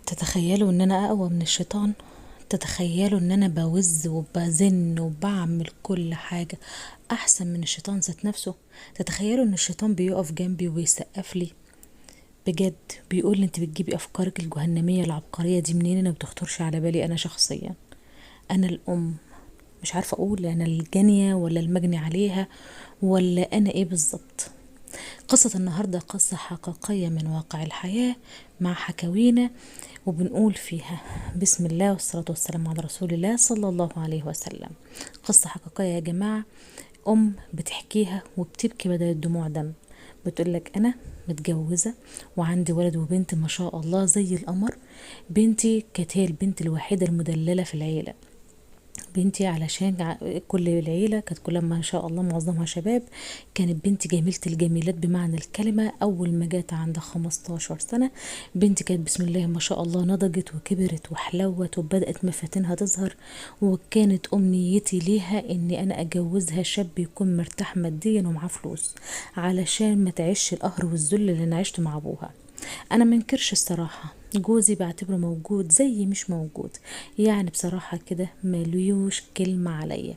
تتخيلوا ان انا اقوى من الشيطان؟ تتخيلوا ان انا بوز وبزن وبعمل كل حاجة احسن من الشيطان ذات نفسه؟ تتخيلوا ان الشيطان بيقف جنبي وبيسقف لي بجد، بيقول لي انت بتجيبي افكارك الجهنمية العبقرية دي منين؟ انا بتخطرش على بالي. انا شخصيا انا الام مش عارفة اقول انا الجانية ولا المجني عليها ولا انا ايه بالظبط. قصة النهاردة قصة حقيقية من واقع الحياة مع حكاوينا، وبنقول فيها بسم الله والصلاة والسلام على رسول الله صلى الله عليه وسلم. قصة حقيقية يا جماعة، أم بتحكيها وبتبكي بدل الدموع دم. بتقولك أنا متجوزة وعندي ولد وبنت ما شاء الله زي القمر. بنتي كانت هي البنت الوحيدة المدللة في العيلة. بنتي علشان كل العيلة كانت كلها ما شاء الله معظمها شباب، كانت بنتي جميلة الجميلات بمعنى الكلمة. أول ما جت عند 15 سنة بنتي كانت بسم الله ما شاء الله نضجت وكبرت وحلوت وبدأت مفاتنها تظهر، وكانت أمنيتي ليها إني أنا أجوزها شاب يكون مرتاح ماديا ومعاه فلوس علشان ما تعيش القهر والذل اللي أنا عشته مع أبوها. أنا منكرش الصراحة، جوزي بعتبره موجود زي مش موجود، يعني بصراحة كده مليوش كلمة عليا،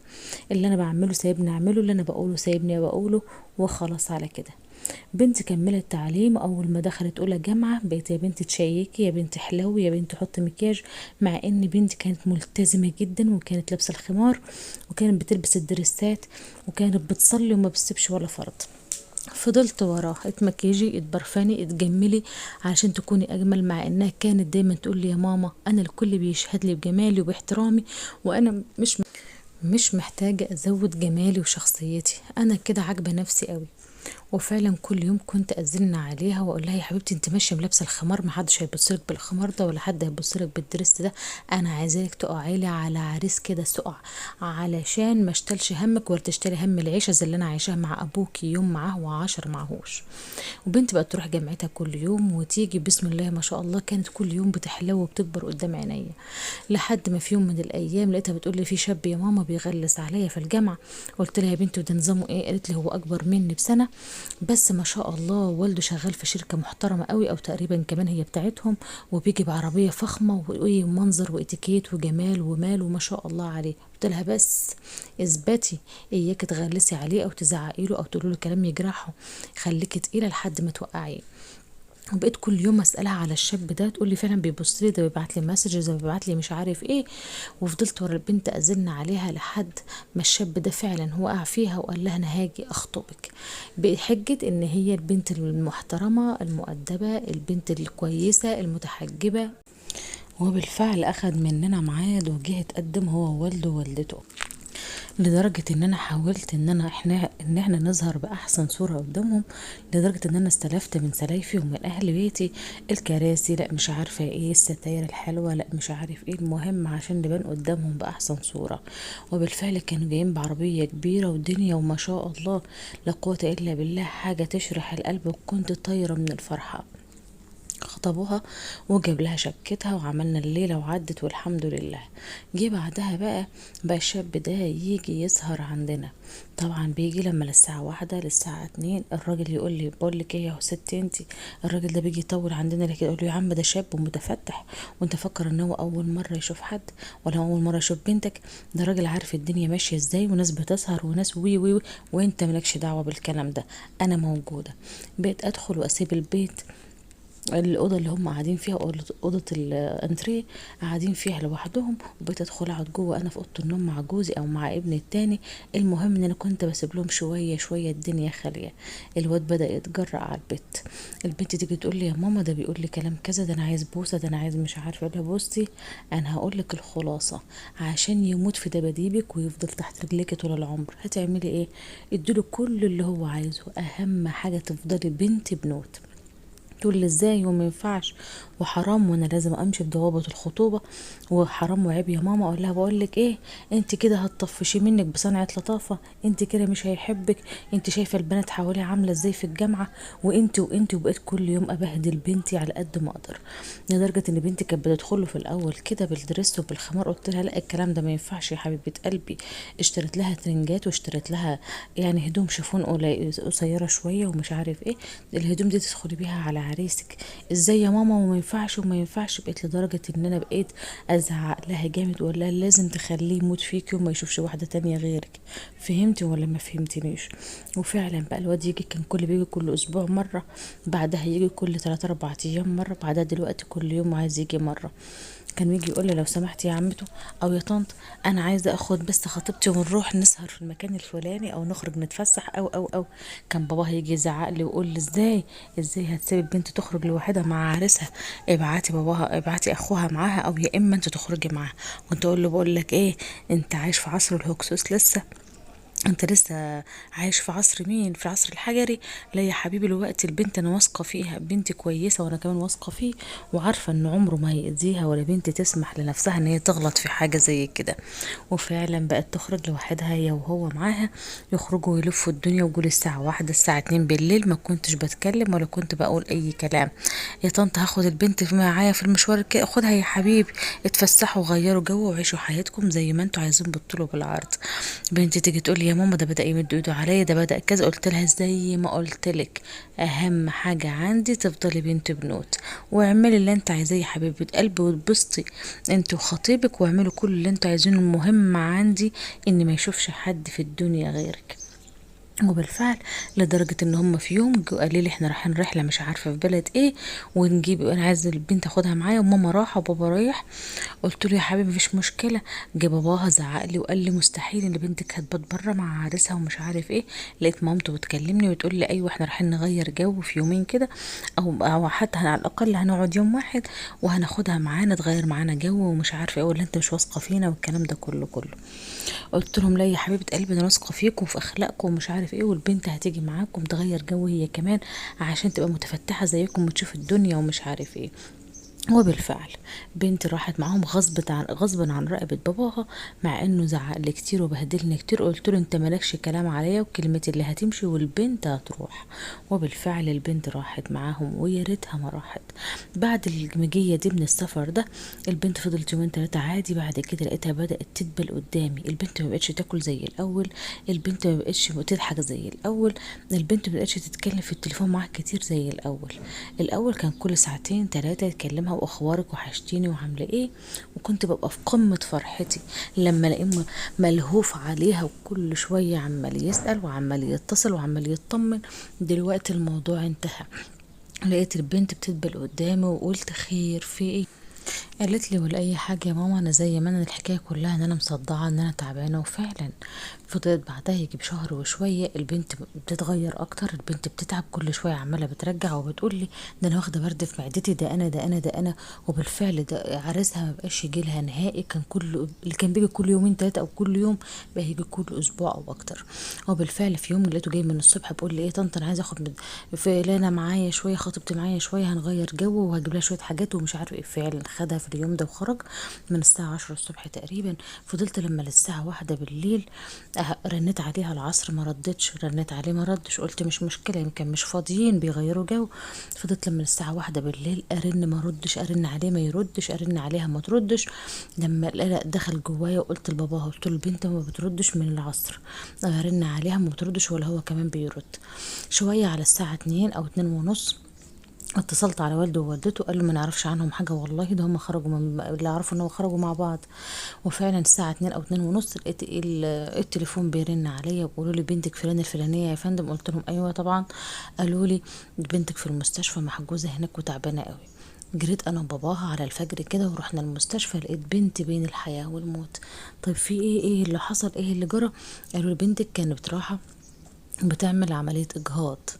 اللي أنا بعمله سايبني أعمله، اللي أنا بقوله سايبني بقوله، وخلاص على كده. بنتي كملت تعليم، أول ما دخلت أولى جامعة بقيت يا بنتي تشيكي، يا بنتي حلوي، يا بنتي حطي مكياج، مع إن بنتي كانت ملتزمة جدا وكانت لابسة الخمار وكانت بتلبس الدرسات وكانت بتصلي وما بتسيبش ولا فرض. فضلت وراه، اتمكيجي، اتبرفاني، اتجملي عشان تكوني اجمل، مع انها كانت دايما تقول لي يا ماما انا الكل بيشهد لي بجمالي وباحترامي، وانا مش محتاجة ازود جمالي وشخصيتي، انا كده عاجبة نفسي قوي. وفعلا كل يوم كنت ازن عليها واقول لها يا حبيبتي انت ماشيه بلبس الخمار، ما حدش هيبصلك بالخمار ده ولا حد هيبصلك بالدرس ده، انا عايزاك تقعي لي على عريس كده سقع علشان ما اشتلش همك ولا تشتري هم العيشه زي اللي انا عايشاها مع ابوكي، يوم معاه وعشر معهوش. وبنتي بقت تروح جامعتها كل يوم وتيجي بسم الله ما شاء الله، كانت كل يوم بتحلو وبتكبر قدام عينيا، لحد ما في يوم من الايام لقيتها بتقول لي في شاب يا ماما بيغلس عليا في الجامعه. قلت لها يا بنتي وده نظامه ايه؟ قالت لي هو اكبر مني بسنه بس ما شاء الله والده شغال في شركة محترمة قوي او تقريبا كمان هي بتاعتهم، وبيجي بعربية فخمة ومنظر واتيكيت وجمال ومال وما شاء الله عليه. قلت لها بس اثبتي، اياك تغلسي عليه او تزعقي له او تقولي له كلام يجرحه، خليكي تقيلة لحد ما توقعيه. وبقيت كل يوم اسالها على الشاب ده، تقول لي فعلا بيبص لي، ده بيبعت لي messages، ده بيبعت لي مش عارف ايه. وفضلت ورا البنت ازن عليها لحد ما الشاب ده فعلا وقع فيها وقال لها انا هاجي اخطبك، بحجه ان هي البنت المحترمه المؤدبه البنت الكويسه المتحجبه. وبالفعل اخد مننا ميعاد وجه اتقدم هو ووالده ووالدته، لدرجة ان انا حاولت ان احنا نظهر باحسن صورة قدامهم، لدرجة ان انا استلفت من سلايفي ومن اهل بيتي الكراسي، لا مش عارفة ايه الستاير الحلوة، لا مش عارف ايه، المهم عشان نبان قدامهم باحسن صورة. وبالفعل كانوا جايين بعربية كبيرة ودنيا وما شاء الله لا قوة الا بالله، حاجة تشرح القلب، وكنت طايرة من الفرحة. خطبوها وجاب لها شبكتها وعملنا الليلة وعدت والحمد لله. جه بعدها بقى الشاب ده يجي يسهر عندنا، طبعا بيجي لما للساعة 1 للساعة 2 الراجل يقول لي بقول لك ايه يا ستي انتي، الراجل ده بيجي يطول عندنا ليه كده؟ اقول له يا عم ده شاب ومتفتح، وانت فكر ان هو اول مرة يشوف حد ولا اول مرة يشوف بنتك، ده راجل عارف الدنيا ماشية ازاي وناس بتسهر وناس وي وي، وانت مالكش دعوة بالكلام ده، انا موجودة. بقيت ادخل واسيب البيت، الأوضة اللي هم قاعدين فيها أوضة الأنتريه قاعدين فيها لوحدهم، وبقيت أدخل أقعد جوه أنا في أوضة النوم مع جوزي أو مع ابني التاني. المهم إن أنا كنت بسيب لهم شوية شوية الدنيا خالية. الواد بدأ يتجرأ على البت، البنت تيجي تقول لي يا ماما ده بيقول لي كلام كذا، ده أنا عايز بوسة، ده أنا عايز مش عارفة. أقول لها بصي أنا هقول لك الخلاصة، عشان يموت في دباديبك ويفضل تحت رجليك طول العمر هتعملي إيه؟ اديله كل اللي هو عايزه، أهم حاجة تفضلي بنت بنوت. تقول لي ازاي وما ينفعش وحرام وانا لازم امشي بضوابط الخطوبه وحرام وعيب يا ماما. اقول لها بقول لك ايه، انت كده هتطفشي منك بصنعه لطافه، انت كده مش هيحبك، انت شايفه البنات حواليه عامله ازاي في الجامعه، وانت وانت. وبقيت كل يوم ابهدل بنتي على قد ما اقدر، لدرجه ان بنتي كانت بتدخله في الاول كده بالدرس وبالخمار. قلت لها لا الكلام ده ما ينفعش يا حبيبه قلبي. اشتريت لها ترنجات واشتريت لها يعني هدوم شيفون قصيره شويه ومش عارف ايه، الهدوم دي تدخلي بيها على عريسك. ازاي يا ماما وما ينفعش وما ينفعش؟ بقيت لدرجة ان انا بقيت ازعق لها جامد واقول لها لازم تخليه يموت فيكي وما يشوفش واحدة تانية غيرك، فهمتي ولا ما فهمتنيش؟ وفعلا بقى الواد يجي، كان كل بيجي كل اسبوع مرة، بعدها يجي كل 3-4 ايام مرة، بعدها دلوقتي كل يوم عايز يجي مرة. كان يجي يقول لي لو سمحتي يا عمته او يا طنط انا عايزه اخد بس خطيبتي ونروح نسهر في المكان الفلاني او نخرج نتفسح او او او. كان باباها يجي يزعق لي ويقول لي ازاي هتسيب البنت تخرج لوحدها مع عريسها؟ ابعتي باباها، ابعتي اخوها معاها، او يا اما انت تخرجي معاها. كنت اقول له بقول لك ايه، انت عايش في عصر الهكسوس لسه، انت لسه عايش في عصر مين؟ في عصر الحجري؟ لا يا حبيبي، الوقت البنت انا واثقة فيها، بنتي كويسة وانا كمان واثقة فيه، وعارفه ان عمره ما هيأذيها ولا بنتي تسمح لنفسها ان هي تغلط في حاجة زي كده. وفعلا بقت تخرج لوحدها هي وهو معاها، يخرجوا ويلفوا الدنيا ويقولوا الساعة 1 الساعة 2 بالليل. ما كنتش بتكلم ولا كنت بقول اي كلام. يا طنط هاخد البنت معايا في المشوار كده، خدها يا حبيبي، اتفسحوا وغيروا جو وعيشوا حياتكم زي ما انتوا عايزين بالطول وبالعرض. بنتي تيجي تقول لي يا ماما ده بدأ يمد ايده عليا، ده بدأ كذا. قلت لها زي ما قلت لك، اهم حاجة عندي تفضلي بنت بنوت، واعملي اللي انت عايزاه يا حبيبه قلبي، واتبسطي انت وخطيبك، واعملوا كل اللي انتوا عايزينه. المهم عندي ان ما يشوفش حد في الدنيا غيرك. وبالفعل لدرجة ان هم في يوم قالوا لي احنا رايحين رحلة مش عارفة في بلد ايه، ونجيب انا عايزة البنت اخدها معايا، وماما راحة وبابا رايح. قلت له يا حبيبي مفيش مشكلة. جه باباها زعق لي وقال لي مستحيل ان بنتك هتبات بره مع عريسها ومش عارف ايه. لقيت مامته بتكلمني وتقول لي ايوه احنا رايحين نغير جو في يومين كده، او حتى على الاقل هنقعد يوم واحد وهناخدها معانا تغير معانا جو ومش عارفة ايه، ولا انت مش واثقة فينا والكلام ده كله. قلت لهم لا يا حبيبة قلبي، انا واثقة فيكم وفي اخلاقكم ومش عارف ايه، والبنت هتيجي معاكم تغير جو هي كمان عشان تبقى متفتحة زيكم وتشوف الدنيا ومش عارف ايه. وبالفعل بنتي راحت معاهم غصب عن رقبة باباها، مع انه زعق لي كتير وبهدلني كتير. قلت له انت مالكش كلام عليا وكلمتي اللي هتمشي والبنت هتروح. وبالفعل البنت راحت معاهم، ويا ريتها ما راحت. بعد المجية دي من السفر ده البنت فضلت يومين 3 عادي، بعد كده لقيتها بدأت تدبل قدامي. البنت ما بقتش تاكل زي الاول، البنت ما بقتش تضحك زي الاول، البنت ما بقتش تتكلم في التليفون معاك كتير زي الاول. الاول كان كل ساعتين 3 يكلمها واخبارك وحشتيني وعامله ايه، وكنت ببقى في قمة فرحتي لما الاقيه ملهوف عليها وكل شوية عمال يسال وعمال يتصل وعمال يطمن. دلوقتي الموضوع انتهى، لقيت البنت بتدبل قدامي وقلت خير في ايه؟ قالت لي ولا اي حاجة يا ماما، انا زي ما انا، الحكاية كلها ان انا مصدعه، ان انا تعبانة. وفعلا فضلت بعدها يجي بشهر وشوية البنت بتتغير اكتر، البنت بتتعب كل شوية، عماله بترجع وبتقول لي ده انا واخده برد في معدتي، ده انا ده انا ده انا. وبالفعل ده عريسها ما بقاش يجي لها نهائي، كان كل اللي كان بيجي كل يومين 3 او كل يوم بقى يجي كل اسبوع او اكتر. وبالفعل في يوم لقيته جاي من الصبح بيقول لي ايه طنط انا عايزه اخد فلانه معايا شوية، خطيبتي معايا شوية، هنغير جو وهجيب لها شوية حاجات ومش عارف ايه. فعلا خدها في اليوم ده وخرج من الساعة 10 الصبح تقريبا. فضلت لما للساعة 1 بالليل، رنيت عليها العصر ما ردتش، رنيت عليه ما ردش، قلت مش مشكلة يمكن مش فاضيين بيغيروا جو. فضلت لما للساعة 1 بالليل ارن ما ردش، ارن عليه ما يردش، ارن عليها ما تردش. لما القلق دخل جوايا وقلت لباباها، قلت له البنت ما بتردش من العصر، ارن عليها ما بتردش ولا هو كمان بيرد. شوية على الساعة 2 او 2:30 اتصلت على والده ووالدته، قالوا ما نعرفش عنهم حاجة والله، ده هم خرجوا من اللي عرفوا ان هو خرجوا مع بعض. وفعلا الساعة 2 او 2:30 لقيت التليفون بيرن عليا وبيقولوا لي بنتك فلان الفلانية يا فندم. قلت لهم ايوه طبعا. قالوا لي بنتك في المستشفى محجوزة هناك وتعبانه قوي. جريت انا وباباها على الفجر كده ورحنا المستشفى، لقيت بنتي بين الحياة والموت. طيب في ايه؟ ايه اللي حصل؟ ايه اللي جرى؟ قالوا لي بنتك كانت راحة بتعمل عملية اجهاض،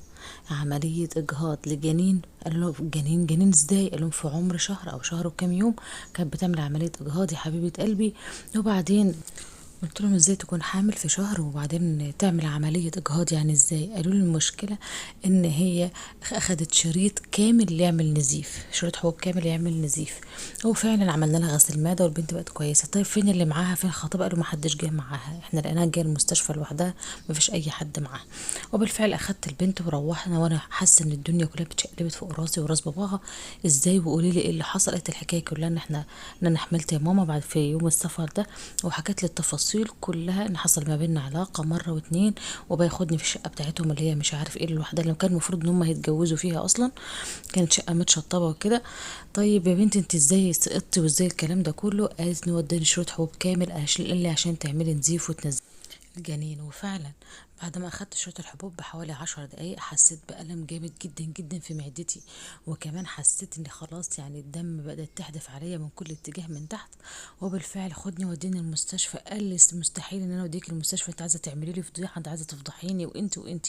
عملية إجهاض لجنين. قالوا له جنين؟ جنين ازاي؟ قالوا في عمر شهر أو شهر وكام يوم كانت بتعمل عملية إجهاض يا حبيبة قلبي. وبعدين قلت لهم ازاي تكون حامل في شهر وبعدين تعمل عملية إجهاض، يعني ازاي؟ قالوا لي المشكلة ان هي اخدت شريط كامل يعمل نزيف، شريط حبوب كامل يعمل نزيف. وفعلا عملنا لها غسيل معدة والبنت بقت كويسة. طيب فين اللي معاها؟ فين خطيبها؟ قالوا ما حدش جه معاها، احنا لقيناها جاية المستشفى لوحدها، ما فيش اي حد معاها. وبالفعل اخدت البنت وروحنا، وانا حاسه ان الدنيا كلها بتشقلبت فوق راسي وراس باباها. ازاي؟ وقولي لي ايه اللي حصل. قالت الحكاية كلها ان انا حملت يا ماما بعد في يوم السفر ده، وحكت لي التفاصيل التفاصيل كلها، ان حصل ما بيننا علاقة مرة واتنين، وبياخدني في الشقة بتاعتهم اللي هي مش عارف ايه الوحدة اللي كان المفروض ان هم هيتجوزوا فيها اصلا، كانت شقه متشطبه وكده. طيب يا بنتي انت ازاي سقطتي وازاي الكلام ده كله؟ قالت ان هو اداني شريط حبوب كامل قال لي عشان تعملي نزيف وتنزلي الجنين. وفعلا بعد ما اخدت شريط الحبوب بحوالي 10 دقايق حسيت بألم جامد جدا جدا في معدتي، وكمان حسيت ان خلاص يعني الدم بدأت تحدف عليا من كل اتجاه من تحت. وبالفعل خدني وديني المستشفى. قال لي مستحيل ان انا اوديك المستشفى، انت عايزه تعملي لي فضيحة، انت عايزه تفضحيني وانت وانت.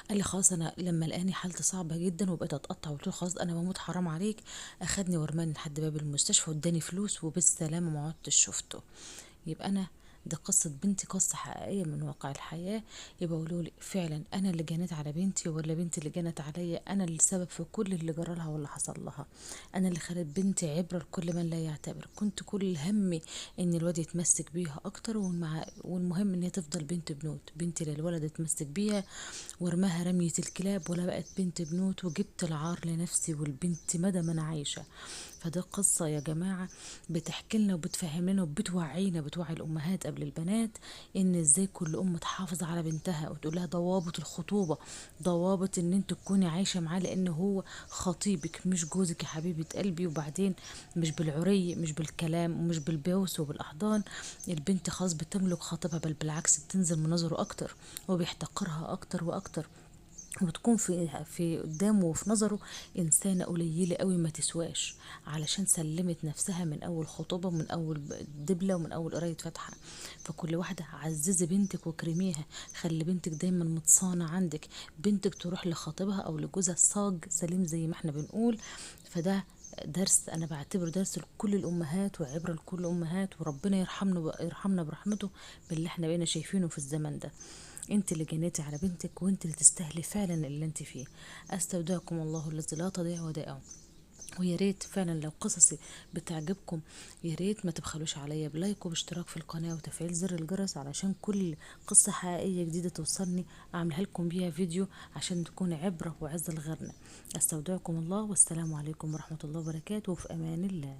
قال لي خلاص، انا لما لقاني حالتي صعبة جدا وبقيت اتقطع وقلت له خلاص انا بموت حرام عليك، اخدني ورماني لحد باب المستشفى واداني فلوس وبالسلامه ما عدتش شفته. يبقى انا دي قصة بنتي، قصة حقيقية من واقع الحياة. يبقى قولوا لي فعلا أنا اللي جنيت على بنتي ولا بنتي اللي جنت عليا؟ أنا اللي السبب في كل اللي جرى لها واللي حصل لها، أنا اللي خلت بنتي عبرة لكل من لا يعتبر. كنت كل همي إن الواد يتمسك بيها أكتر، والمهم إن هي تفضل بنت بنوت، بنتي للولد اتمسك بيها ورماها رمية الكلاب ولا بقت بنت بنوت، وجبت العار لنفسي والبنت مدى ما أنا عايشة. فده قصة يا جماعة بتحكي لنا وبتفهم لنا وبتوعينا، بتوعي الأمهات قبل البنات إن إزاي كل أم تحافظ على بنتها وتقول لها ضوابط الخطوبة، ضوابط إن أنت تكوني عايشة معاه لأن هو خطيبك مش جوزك يا حبيبة قلبي. وبعدين مش بالعري، مش بالكلام، ومش بالبوس وبالأحضان. البنت خلاص بتملك خطيبها، بل بالعكس بتنزل من نظره أكتر وبيحتقرها أكتر وأكتر، وبتكون في قدامه وفي نظره إنسانة قليلة قوي ما تسواش، علشان سلمت نفسها من أول خطوبة ومن أول دبلة ومن أول قراية فاتحة. فكل واحدة عززي بنتك وكرميها، خلي بنتك دايما متصانة عندك، بنتك تروح لخطيبها أو لجوزها صاج سليم زي ما احنا بنقول. فده درس أنا بعتبره درس لكل الأمهات وعبرة لكل الأمهات، وربنا يرحمنا برحمته باللي احنا بقينا شايفينه في الزمن ده. انت اللي جنيتي على بنتك وانت اللي تستاهلي فعلا اللي انت فيه. استودعكم الله الذي لا تضيع ودائعه. ويا ريت فعلا لو قصصي بتعجبكم يا ريت ما تبخلوش عليا ب like وباشتراك في القناة وتفعيل زر الجرس، علشان كل قصة حقيقية جديدة توصلني اعملها لكم بيها فيديو عشان تكون عبرة وعزة لغيرنا. استودعكم الله والسلام عليكم ورحمة الله وبركاته، وفي امان الله.